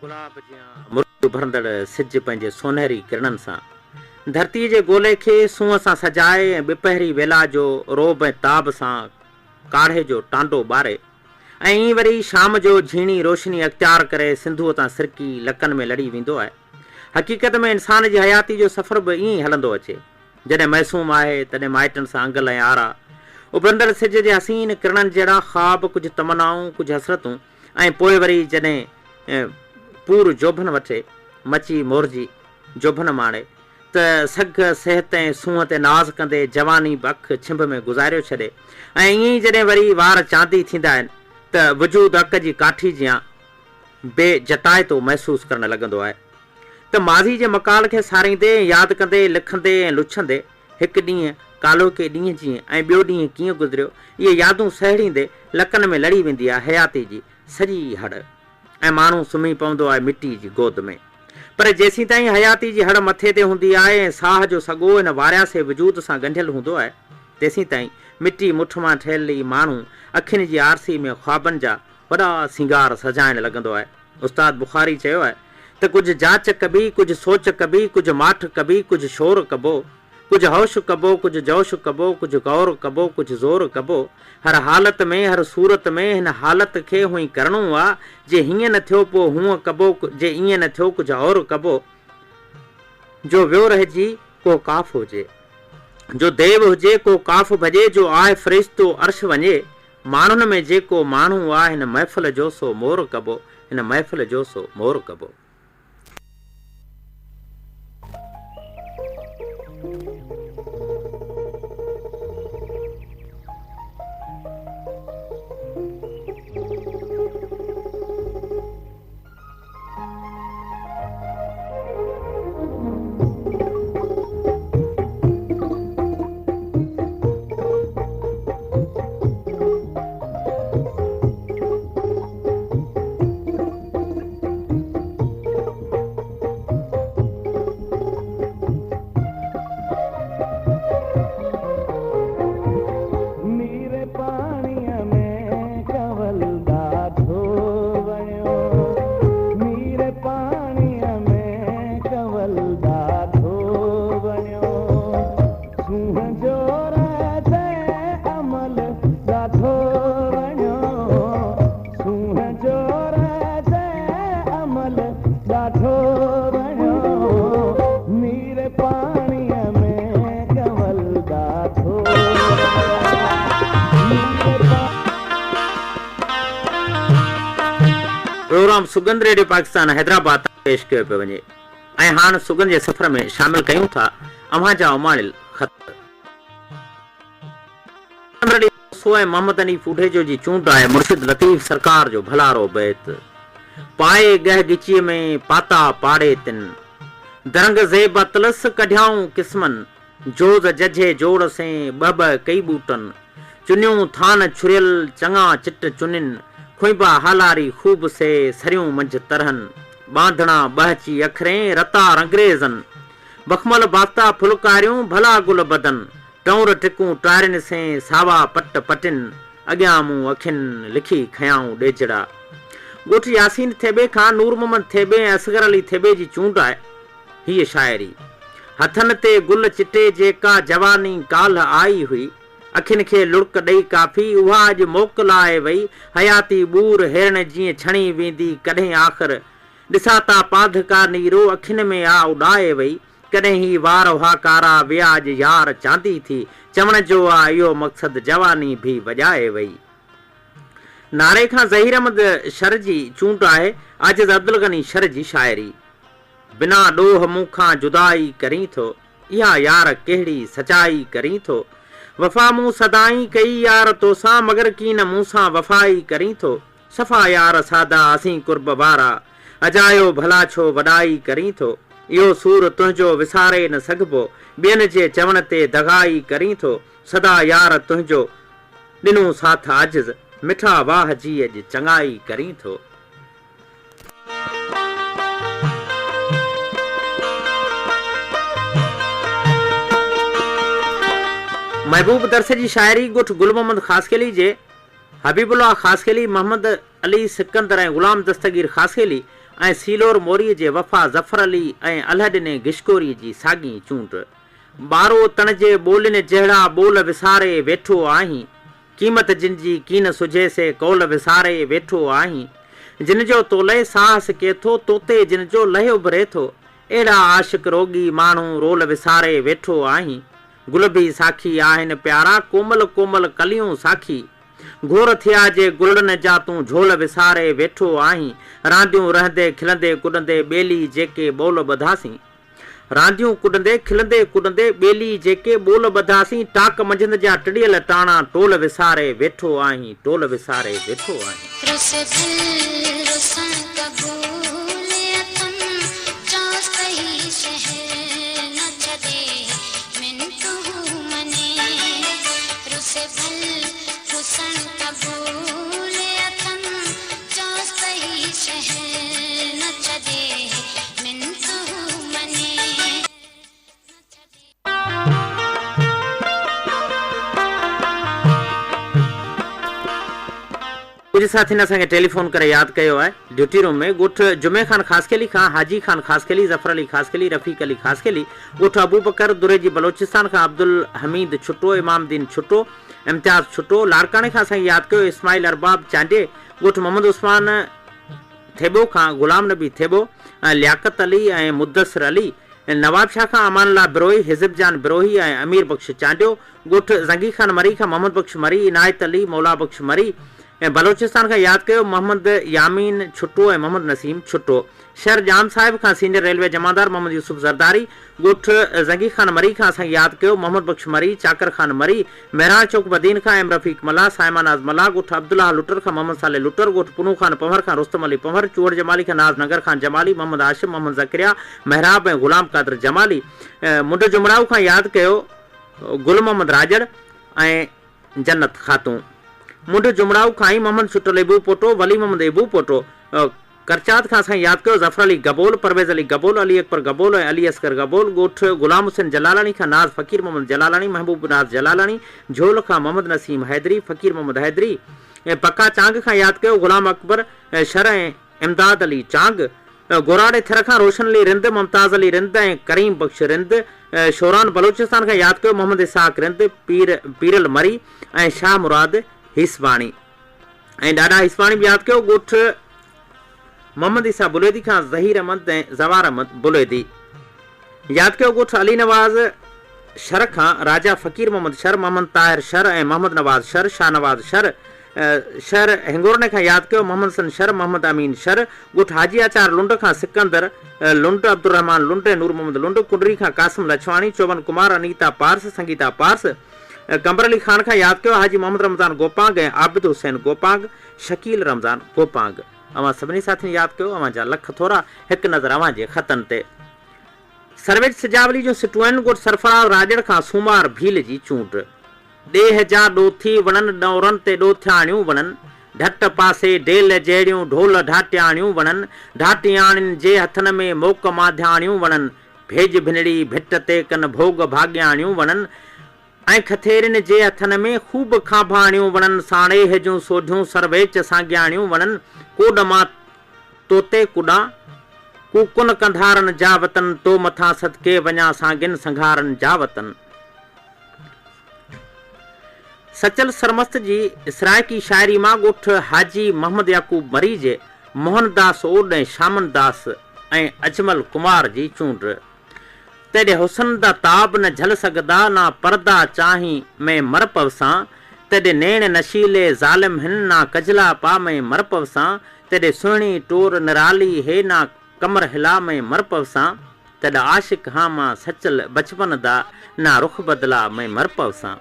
گلاب جيان مرڪ اڀرندڙ سج پنهنجي سونهري ڪرڻن سان ڌرتيء جي گولي کي سونهن سان سجائي ۽ ٻپهري ويلا جو رعب ۽ تاب سان ڪاڙهي جو ٽانڊو ٻاري ۽ ائين وري شام جو جهيڻي روشني اختيار ڪري سنڌوء تان سرڪي لڪن ۾ لڙي ويندو آهي. حقيقت ۾ انسان جي حياتي جو سفر به ائين ئي هلندو اچي. جڏهن معصوم آهي، تڏهن مائٽن سان انگل ۽ آرا، اڀرندڙ سج جي حسين ڪرڻن جهڙا خواب، ڪجهه تمنائون، ڪجهه حسرتون ۽ پوء وري جڏهن پور جوڀن وٺي، مچي مورجي جوڀن ماڻي ته سگهه، صحت ۽ سونهن تي ناز ڪندي جواني به اک ڇنڀ ۾ گذاريو ڇڏي ۽ ائين ئي جڏهن وري وار چاندي ٿيندا آهن ته وجود اڪ جي ڪاٺي جيان بي جٽائتو محسوس ڪرڻ لڳندو آهي ته ماضي جي مقال کي ساريندي ۽ ياد ڪندي، لکندي ۽ لڇندي هڪ ڏينهن ڪالهوڪي ڏينهن جيئن ۽ ٻيو ڏينهن ڪيئن گذريو، اهي يادون سهيڙيندي لڪن ۾ لڙي ويندي آهي حياتي جي سڄي هڙ ۽ ماڻهو سمهي پوندو آهي مٽي جي گود ۾. پر جيسيتائين حياتي جي هڙ مٿي تي هوندي آهي ۽ ساهه جو سڳو هن وارياسي وجود سان ڳنڍيل هوندو آهي، تيسيتائين مٽي مٺ مان ٺهيل هي ماڻهو اکين جي آرسي ۾ خوابن جا وڏا سينگار سجائڻ لڳندو آهي. استاد بخاري چيو آهي ته ڪجهه جاچ ڪبي، ڪجهه سوچ ڪبي، ڪجهه ماٺ ڪبي، ڪجهه شور ڪبو، ڪجهه هوش ڪبو، ڪجهه جوش ڪبو، ڪجهه غور ڪبو، ڪجهه زور ڪبو. هر حالت ۾، هر صورت ۾، هن حالت کي هئين ڪرڻو آ، جي هيئن نه ٿيو پوء هونء ڪبو، جي ائين نه ٿيو ڪجهه اور ڪبو. جو ويو رهجي ڪو ڪاف هجي. جو ديو هجي ڪو ڪاف ڀڄي، جو آهه فرشتو عرش وڃي. ماڻهن ۾ جيڪو ماڻهو آ هن محفل جو سو مور ڪبو، هن محفل جو سو مور ڪبو. نيري پاڻيء ۾ ڪنول ڏاڍو وڻيو. نيري پاڻيء ۾ ڪنول ڏاڍو وڻيو. سونهن جو رد عمل ڏاڍو وڻيو. سونهن جو رد عمل ڏاڍو وڻيو. نيري پاڻيء ۾ ڪنول ڏاڍو پروگرام سڳنڌ ريڊيو پاڪستان حيدرآباد تان پيش ڪيو پيو وڃي ۽ هاڻ سڳنڌ جي سفر ۾ شامل ڪيون ٿا اوهان جا اماڻيل خط. چندر علي کوسو ۽ محمد حنيف اوڍيجو جي چونڊ آهي مرشد لطيف سرڪار جو ڀلارو بيت پائي ڳهه ڳچيء ۾ پاتا پاڙي تن درنگ زيب اطلس ڪڍيائون قسمن جوز ججهي جوڙ سين ٻه ٻه ڪئي ٻوٽن چنيون ٿان ڇريل چڱا چٽ چنين کونئبا هالاري خوب سي سريون منجهه ترهن ٻانڌڻا ٻهچي اکرين رتا رنگريزن بخمل بافتا ڦلڪاريون ڀلا گل بدن ٽئونر ٽڪون ٽارين سين ساوا پٽ پٽين اڳيان مون اکين لکي کنيائون ڏيجڙا. ڳوٺ ياسين ٿيٻي کان نور محمد ٿيٻي ۽ اصغر علي ٿيٻي جي چونڊ آهي هيء شاعري. هٿن تي گل چٽي جيڪا جواني ڪالهه آئي هئي، اکين کي لڙڪ ڏئي ڪافي اها اڄ موڪلائي وئي، حياتي ٻور هيرڻ جيئن ڇڻي ويندي ڪڏهن آخر ڏسا تا پاڌ ڪا نيرو اکين ۾ آ اڏائي وئي، ڪڏهن هي وار هئا ڪارا ويا اڄ يار چاندي ٿي، چوڻ جو آ اهو مقصد جواني ڀي وڄائي وئي. ناري کان ظهير احمد شر جي چونڊ آهي عاجز عبدالغني شر جي شاعري. بنا ڏوهه مون کان جدائي ڪرين ٿو، اها يار ڪهڙي سچائي ڪرين ٿو. وفا مون سدائين ڪئي يار توسان مگر ڪين مون سان وفائي ڪرين ٿو. صفا يار سادا اسين قرب وارا، اجايو ڀلا ڇو وڏائي ڪرين ٿو. اهو سور تنهنجو وساري نه سگهبو، ٻين جي چوڻ تي دغائي ڪرين ٿو. سدا يار تنهنجو ڏنو ساٿ عاجز، مٺا واهه جي اڄ چڱائي ڪرين ٿو. محبوب درس جي شاعري ڳوٺ گل محمد خاصخيلي جي حبيب الله خاصخيلي، محمد علي سڪندر ۽ غلام دستگير خاصخيلي ۽ سيلور موريء جي وفا ظفر علي ۽ الهڏني گشڪوريء جي ساڳي چونڊ. ٻارو تڻ جي ٻولين جهڙا ٻول وساري ويٺو آهين. قيمت جن جي ڪين سجهي سي قول وساري ويٺو آهين. جن جو تولئه ساهه سڪي ٿو، توتي جن جو لئه اڀري ٿو. اهڙا عاشق روڳي ماڻهو رول وساري ويٺو آهين. گل ڀي ساکي آهن پيارا، ڪومل ڪومل ڪليون ساکي. گهور ٿيا جي گلڙن جا تون جهول وساري ويٺو آهين. رانديون رهندي کلندي ڪڏندي ٻيلي جيڪي ٻول ٻڌاسين. رانديون ڪڏندي کلندي ڪڏندي ٻيلي جيڪي ٻول ٻڌاسين. ٽاڪ منجهند جا ٽڙيل ٽاڻا ٽول وساري ويٺو آهين ٽول وساري ويٺو آهين. رس ڀل رسڻ قبول اٿم، چوس ته هي شهر نه ڇڏي، منت هو مڃي. رس ڀل رسڻ قبول اٿم، چوس ته هي شهر نه ڇڏي، منت هو مڃي. ڪجهه ساٿين اسان کي ٽيليفون ڪري ياد ڪيو آهي. ڊيوٽي روم ۾ ڳوٺ جمعي خان خاصخيلي کان حاجي خان خاصخيلي، ظفر علي خاصخيلي، رفيق علي خاصخيلي، ڳوٺ ابوبڪر، دريجي بلوچستان کان عبدالحميد ڇٽو، امام الدين ڇٽو، امتياز ڇٽو، لاڙڪاڻي کان اسان کي ياد ڪيو اسماعيل ارباب چانڊيي، ڳوٺ محمد عثمان ٿيٻو کان غلام نبي ٿيٻو، لياقت علي ۽ مدثر علي، نوابشاهه کان امان الله بروهي، حزب جان بروهي ۽ امير بخش چانڊيو، ڳوٺ زنگي خان مري کان محمد بخش مري، عنايت علي، مولا بخش مري ۽ بلوچستان کان ياد ڪيو محمد يامين ڇٽو ۽ محمد نسيم ڇٽو. شهر ڄام صاحب کان سينيئر ريلوي جمعدار محمد يوسف زرداري، ڳوٺ زنگي خان مري کان اسان کي ياد ڪيو محمد بخش مري، چاڪر خان مري، مهراڻ چوڪ بدين کان ايم رفيق ملاح، صائمه ناز ملاح، ڳوٺ عبدالله لٽر کان محمد صالح لٽر، ڳوٺ پنهون خان پنهور کان رستم علي پنهور، چوهڙ جمالي کان ناز ننگر خان جمالي، محمد هاشم، محمد زڪريا، محراب ۽ غلام قادر جمالي، منڍ جمڙائو کان ياد ڪيو گل محمد راڄڙ ۽ جنت خاتون. منڍ جمڙائو کان ئي محمد ڇٽل ابو پوٽو، ولي محمد ابو پوٽو، ڪرچات کان اسان ياد ڪيو ظفر علي گبول، پرويز علي گبول، علي اڪبر گبول ۽ علي اصغر گبول، ڳوٺ غلام حسين جلالاڻي کان ناز فقير محمد جلالاڻي، محبوب ناز جلالاڻي، جهول کان محمد نسيم حيدري، فقير محمد حيدري، پڪا چانگ کان ياد ڪيو غلام اڪبر شر ۽ امداد علي چانگ، گوراڙي ٿر کان روشن علي رند، ممتاز علي رند ۽ ڪريم بخش رند، شوران بلوچستان کان ياد ڪيو محمد اسحاق رند، پير پيرل مري ۽ شاهه مراد هيسباڻي. ۽ ڏاڏا هيسباڻي به ياد ڪيو، ڳوٺ محمد عيسيٰ بليدي کان ظهير احمد ۽ زوار احمد بليدي ياد ڪيو، ڳوٺ علي نواز شھر کان راجا فقير محمد شھر، محمد طاهر شھر ۽ محمد نواز شھر، شاهنواز شھر، شھر هنگورني کان ياد ڪيو، محمد حسن شھر، محمد امين شھر، ڳوٺ حاجي آچار لنڊ کان سڪندر لنڊ، عبدالرحمان لنڊ ۽ نور محمد لنڊ، ڪنڊري کان قاسم لڇواڻي، چوون ڪمار، انيتا پارس، سنگيتا پارس، قمبر علي خان کان ياد ڪيو حاجي محمد رمضان گوپانگ ۽ عابد حسين گوپانگ، شڪيل رمضان گوپانگ. اوهان سڀني ساٿين ياد ڪيو اوهان جا لک ٿورا هڪ نظر اوهان جي خطن تي. سرويچ سجاولي جون سٽون آهن ڳوٺ سرفراز راڄڙ کان سومار ڀيل جي چونڊ. ڏيهه جا ڏوٿي وڻن ڏئورن تي ڏوٿياڻيون وڻن، ڍٽ پاسي ڊيل جهڙيون ڍول ڍاٽياڻيون وڻن، ڍاٽياڻين جي هٿن ۾ موڪ مانڌياڻيون وڻن، ڀيڄ ڀنڙي ڀٽ تي ڪن ڀوڳ ڀاڳياڻيون وڻن ۽ کٿيرين جي هٿن ۾ خوب کانڀاڻيون وڻن ساڻيهه جون سوڍيون سرويچ سانگياڻيون وڻن ڪوڏ مان توتي ڪڏان ڪوڪن ڪنڌارن جا وطن تو مٿان صدقي وڃان سانگين سنگهارن جا وطن. سچل سرمست جي سرائيڪي شاعري مان ڳوٺ حاجي محمد يعقوب مري جي موهن داس اوڏ ۽ شامن داس ۽ اجمل ڪمار جي چونڊ. تيڏي حسن دا تاب نه جهل سگهدا نا پردا چاهين مين مر پوسان تيڏي نيڻ نشيلي ظالم هن نا ڪجلا پا مين مر پوسان تيڏي سهڻي ٽور نرالي هي نا ڪمر هلا مين مر پوسان تيڏا عاشق هان مان سچل بچپن دا نا رخ بدلا مين مر پوسان.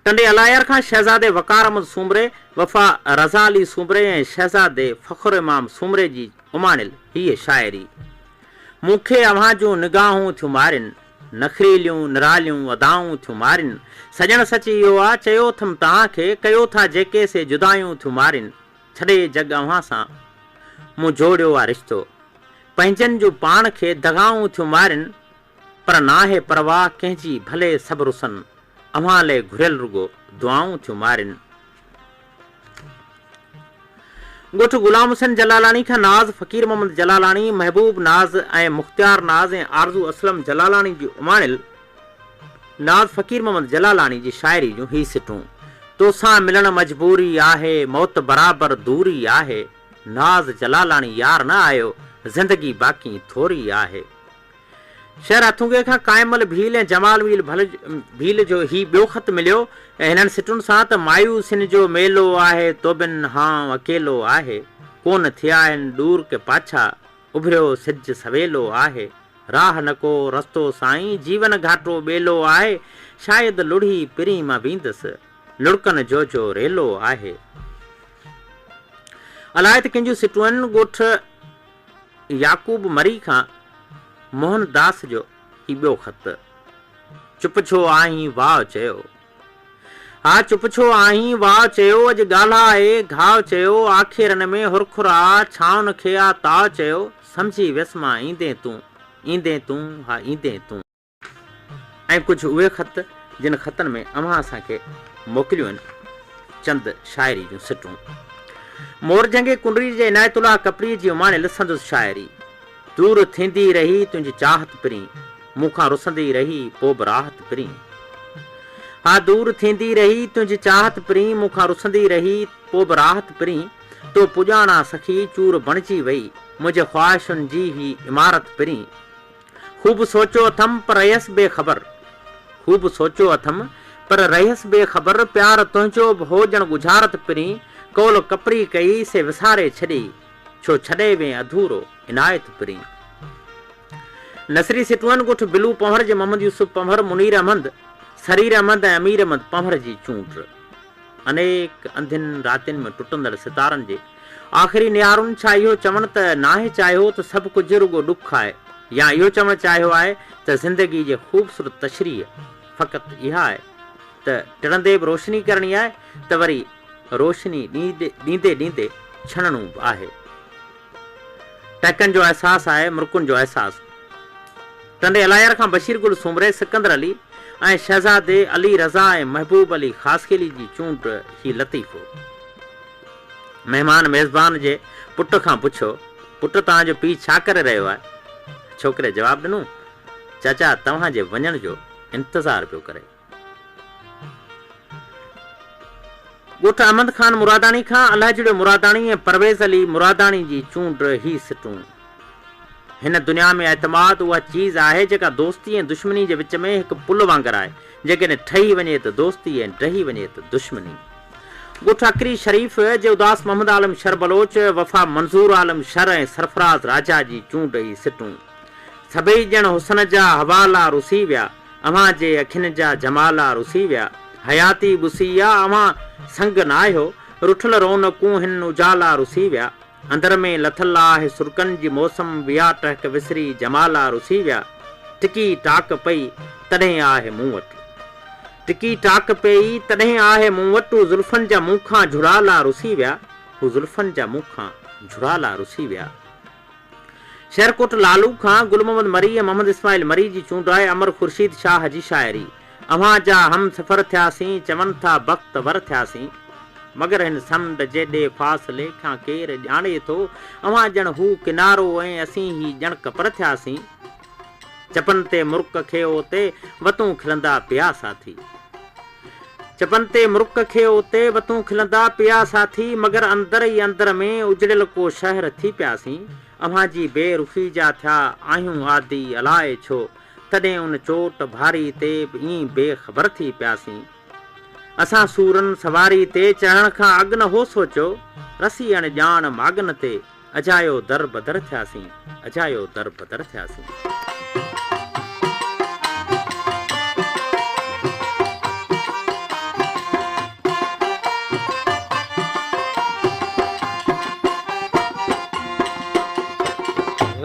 ٽنڊي الايار کان شهزادي وقار احمد سومري، وفا رضا علي سومري ۽ شهزادي فخر امام سومري جي اماڻيل هيء شاعري. مون کي اوهان جون نگاهون ٿيون مارين، نخريليون نراليون ادائون ٿيون مارين، سڄڻ سچ اهو آ، چيو اٿم توهان کي، ڪيو ٿا جيڪي سي جدايون ٿيون مارين، ڇڏي جڳ اوهان سان مون جوڙيو آ رشتو، پنهنجن جون پاڻ کي دغائون ٿيون مارين، پر ناهي پرواهه ڪنهن جي ڀلي سڀ رسن، اوهان لئه گهريل رڳو دعائون ٿيون مارين. ڳوٺ غلام حسين جلالاڻي کان ناز فقير محمد جلالاڻي، محبوب ناز ۽ مختيار ناز ۽ آرزو اسلم جلالاڻي جي اماڻيل ناز فقير محمد جلالاڻي جي شاعري جون هي سٽون، توسان ملڻ مجبوري آهي، موت برابر دوري آهي، ناز جلالاڻي يار نه آيو، زندگي باقي ٿوري آهي. شهر هٿونگي کان قائم ال ڀيل ۽ جمال ميل ڀيل جو هي ٻيو خط مليو ۽ هنن سٽن سان ته مايوسين جو ميلو آهي توبن هانء اڪيلو آهي، ڪونه ٿيا آهن ڏور ڪي پاڇا، اڀريو سج سويلو آهي، راهه نه ڪو رستو سائين، جيون گهاٽو ٻيلو آهي، شايد لڙهي پرين مان ويندس، لڙڪن جو جو ريلو آهي. الائي ته ڪنهن جون سٽون آهن، ڳوٺ يعقوب مري کان موهن داس جو هي ٻيو خط. چپ ڇو آهين واء چيو. ها چپ ڇو آهين واء چيو اڄ ڳالهاء گهاء چيو آکيرن ۾ هرکر آ ڇانون کي آ تاء چيو سمجهي ويس مان ايندين تون ايندين تون ها ايندين تون. ۽ ڪجهه اهي خط جن خطن ۾ اوهان اسان کي موڪليون آهن چند شاعري جون سٽون. مور جهنگي ڪنري جي عنايت الله ڪپري جي اماڻيل سندس شاعري. دور ٿيندي رهي تنهنجي چاهت پرين. مون کان رسندي رهي پوء به راحت پرين. ها دور ٿيندي رهي تنهنجي چاهت پرين مون کان رسندي رهي پوء به راحت پرين. تو پڄاڻا سخي چور بڻجي وئي منهنجي خواهشن جي هي عمارت پرين. خوب سوچيو اٿم پر رهيس بي خبر خوب سوچيو اٿم پر رهيس بي خبر پيار تنهنجو به هو ڄڻ ڳجهارت پرين. قول ڪپري ڪئي سي وساري ڇڏيئي ڇو ڇڏي وئين اڌورو عنايت پرين. نصري سٽون ڳوٺ بلو پنهور جي محمد يوسف پنهور، منير احمد، سرير احمد ۽ امير احمد پنهور جي چونڊ. انيڪ انڌين راتين ۾ ٽٽندڙ ستارن جي آخري نهارن ڇا اهو چوڻ ته ناهي چاهيو ته سڀ ڪجهه رڳو ڏک آهي يا اهو چوڻ چاهيو آهي ته زندگي جي خوبصورت تشريح فقط اها آهي ته ٽڙندي به روشني ڪرڻي آهي ته وري روشني ڏيندي ڏيندي ڇڻڻو به آهي. ٽهڪن جو احساس آهي، مرڪن جو احساس. ٽنڊي الايار کان بشير گل سومري، سڪندر علي ۽ شهزادي علي رضا ۽ محبوب علي خاصخيلي جي چونڊ هي لطيفو. مهمان ميزبان جي پٽ کان پڇيو، پٽ توهان جو پيء ڇا ڪري رهيو آهي؟ ڇوڪري جواب ڏنو، چاچا توهان جي وڃڻ جو انتظار پيو ڪري. ڳوٺ احمد خان مراداڻي کان الهجڙيو مراداڻي ۽ پرويز علي مراداڻي جي چونڊ هي سٽون. هن دنيا ۾ اعتماد اها چيز آهي جيڪا دوستي ۽ دشمني جي وچ ۾ هڪ پل وانگر آهي، جيڪڏهن ٺهي وڃي ته دوستي ۽ ڊهي وڃي ته دشمني. ڳوٺ اڪري شريف جي اداس محمد عالم شر بلوچ، وفا منظور عالم شر ۽ سرفراز راجا جي چونڊ هي سٽون. سڀئي ڄڻ حسن جا حوالا رسي ويا. اوهان جي اکين جا جمالا رسي ويا. حياتي ٻسي آ اوهان سنگ ناهيو. رٺل رونقون هن اجالا رسي ويا. اندر ۾ لٿل آهه سرڪن جي موسم ويا ٽهڪ وسري جمالا رسي ويا. ٽڪي ٽاڪ پئي تڏهن آهه مون وٽ. ٽڪي ٽاڪ پيئي تڏهن آهه مون وٽ هو زلفن جا مون کان جهڙالا رسي ويا. هو زلفن جا مون کان جهڙالا رسي ويا. شهرڪوٽ لالو کان گل محمد مري ۽ محمد اسماعيل مري جي چونڊ آهي امر خورشيد شاهه جي شاعري اوهان جا هم سفر ٿياسين چون ٿا بخت ور ٿياسين مگر هن سمنڊ جيڏي فاصلي کان ڪير ڄاڻي ٿو اوهان ڄڻ هو ڪنارو ۽ اسين هي ڄڻ ڪپر ٿياسين چپن تي مرڪ کي اوتي وتون کلندا پيا ساٿي. چپن تي مرڪ کي اوتي وتون کلندا پيا ساٿي مگر اندر ئي اندر ۾ اجڙيل ڪو شهر ٿي پياسين اوهان جي بي رخي جا ٿيا آهيون عادي الائي ڇو تڏهن ان چوٽ ڀاري تي به ائين بي خبر ٿي پياسين اسان سورن سواري تي چڙهڻ کان اڳ نه هو سوچيو رسي اڻ ڄاڻ ماڳن تي اجايو در بدر ٿياسين اجايو در بدر ٿياسين.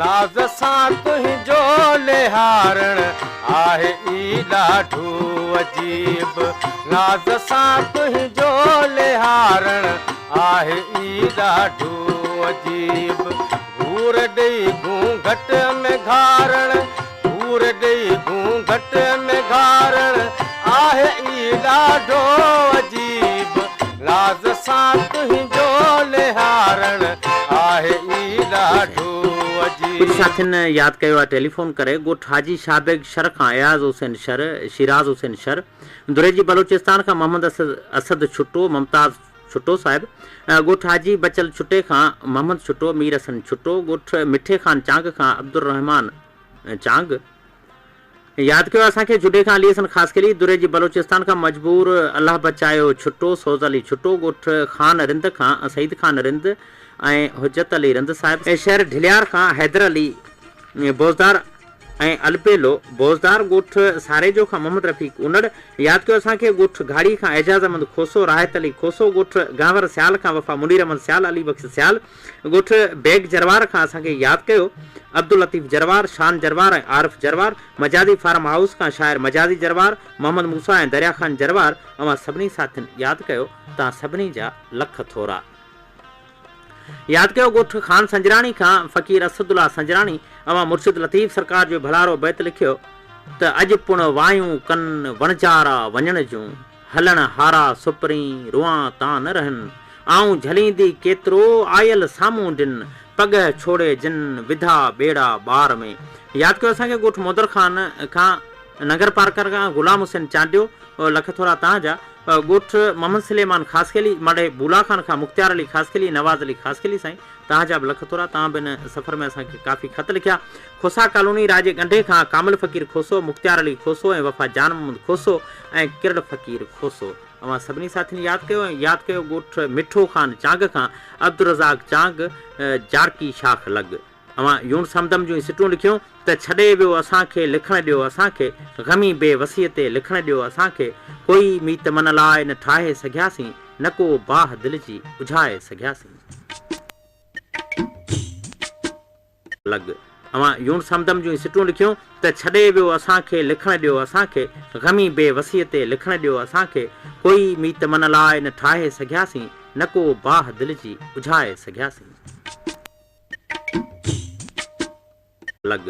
راز سان تنهنجو نهارڻ آهي ئي ڏاڍو عجيب راز سان تنهنجو نهارڻ آهي ئي ڏاڍو عجيب گهور ڏئي گهونگهٽ ۾ گهارڻ گهور ڏئي گهونگهٽ ۾ گهارڻ آهي ئي ڏاڍو عجيب راز سان تنهنجو نهارڻ. ساٿين ياد ڪيو آهي ٽيليفون ڪري ڳوٺ حاجي شاهه بيگ شھر کان اياز حسين شر، شيراز حسين شر، دريجي بلوچستان کان محمد اسد ڇٽو، ممتاز ڇٽو صاحب، ڳوٺ حاجي بچل ڇٽي کان محمد ڇٽو، مير حسن ڇٽو، ڳوٺ مٺي خان چانگ کان عبدالرحمان چانگ. ياد ڪيو اسان کي جهڏي کان علي حسن خاصخيلي، دريجي بلوچستان کان مجبور الله بچايو ڇٽو، سوز علي ڇٽو، ڳوٺ خان رند کان سعيد خان رند ۽ حجت علي رند صاحب، شهر ڍليار کان حيدر علي بوزدار ۽ البيلو بوزدار، ڳوٺ ساريجو کان محمد رفيق انڙ، ياد ڪيو اسان کي ڳوٺ گهاڙي کان اعجاز احمد کوسو، راحت علي کوسو، ڳوٺ گهنور سيال کان وفا منير احمد سيال، علي بخش سيال، ڳوٺ بيگ جروار کان اسان کي ياد ڪيو عبداللطيف جروار، شان جروار ۽ عارف جروار، مجازي فارم هائوس کان شاعر مجازي جروار، محمد موسيٰ ۽ دريا خان جروار اوهان سڀني ساٿين ياد ڪيو تان سڀني جا لک ٿورا. ياد ڪيو ڳوٺ خان سنجراڻي کان فقير اسد الله سنجراڻي اوهان مرشد لطيف سرڪار جو ڀلارو بيت لکيو ته اڄ پڻ وايون ڪن وڻجارا وڃڻ جون. هلڻ هارا سپرين، روئان تان نه رهن. آئون جهليندي ڪيترو، آيل سامونڊين، پڳهه ڇوڙي جن، وڌا ٻيڙا ٻار ۾. ياد ڪيو اسان کي ڳوٺ مودر خان کان ننگر پارڪر کان غلام حسين چانڊيو، لک ٿورا تان جا. ڳوٺ محمد سليمان خاصخيلي، مڙهي بولا خان کان مختيار علي خاصخيلي ۽ نواز علي خاصخيلي سائين تان جا به لک ٿورا تان به هن سفر ۾ اسان کي ڪافي خط لکيا. کوسا ڪالوني راڄي ڳنڍي کان ڪامل فقير کوسو، مختيار علي کوسو ۽ وفا جان محمد کوسو ۽ ڪرڙ فقير کوسو اوهان سڀني ساٿين ياد ڪيو ۽ ياد ڪيو ڳوٺ مٺو خان چانگ کان عبدالرزاق چانگ جارڪي شاخ لڳ اوهان يونس همدم جون هي سٽون لکيون ته ڇڏي ويو اسان کي لکڻ ڏيو اسان کي غمي بي وسيء تي لکڻ ڏيو اسان کي ڪوئي ميت من لاء نه ٺاهي سگهياسين نه ڪو باهه دل جي اجهائي سگهياسين. لڳ. اوهان يونس همدم جون هي سٽون لکيون ته ڇڏي ويو اسان کي لکڻ ڏيو اسان کي غمي بي وسيء تي لکڻ ڏيو اسان کي ڪوئي ميت من لاء نه ٺاهي سگهياسين نه ڪو باهه دل جي اجهائي سگهياسين. لڳ.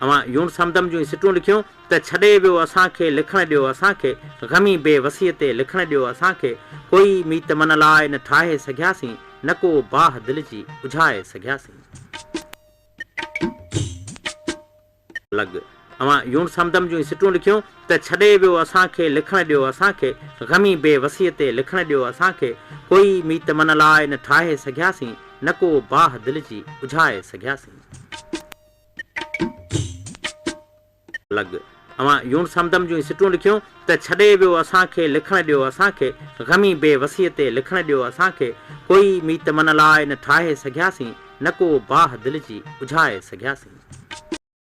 اوهان يونس همدم جون هي سٽون لکيون ته ڇڏي ويو اسان کي لکڻ ڏيو اسان کي غمي بي وسيء تي لکڻ ڏيو اسان کي ڪوئي ميت من لاء نه ٺاهي سگهياسين نه ڪو باهه دل جي اجهائي سگهياسين. لڳ. اوهان يونس همدم جون هي سٽون لکيون ته ڇڏي ويو اسان کي لکڻ ڏيو اسان کي غمي بي وسيء تي لکڻ ڏيو اسان کي ڪوئي ميت من لاء نه ٺاهي سگهياسين نه ڪو باهه دل جي اجهائي سگهياسين. لڳ. اوهان يونس همدم جون هي سٽون لکيون ته ڇڏي ويو اسان کي لکڻ ڏيو اسان کي غمي بي وسيء تي لکڻ ڏيو اسان کي ڪوئي ميت من لاء نه ٺاهي سگهياسين نه ڪو باهه دل جي اجهائي سگهياسين.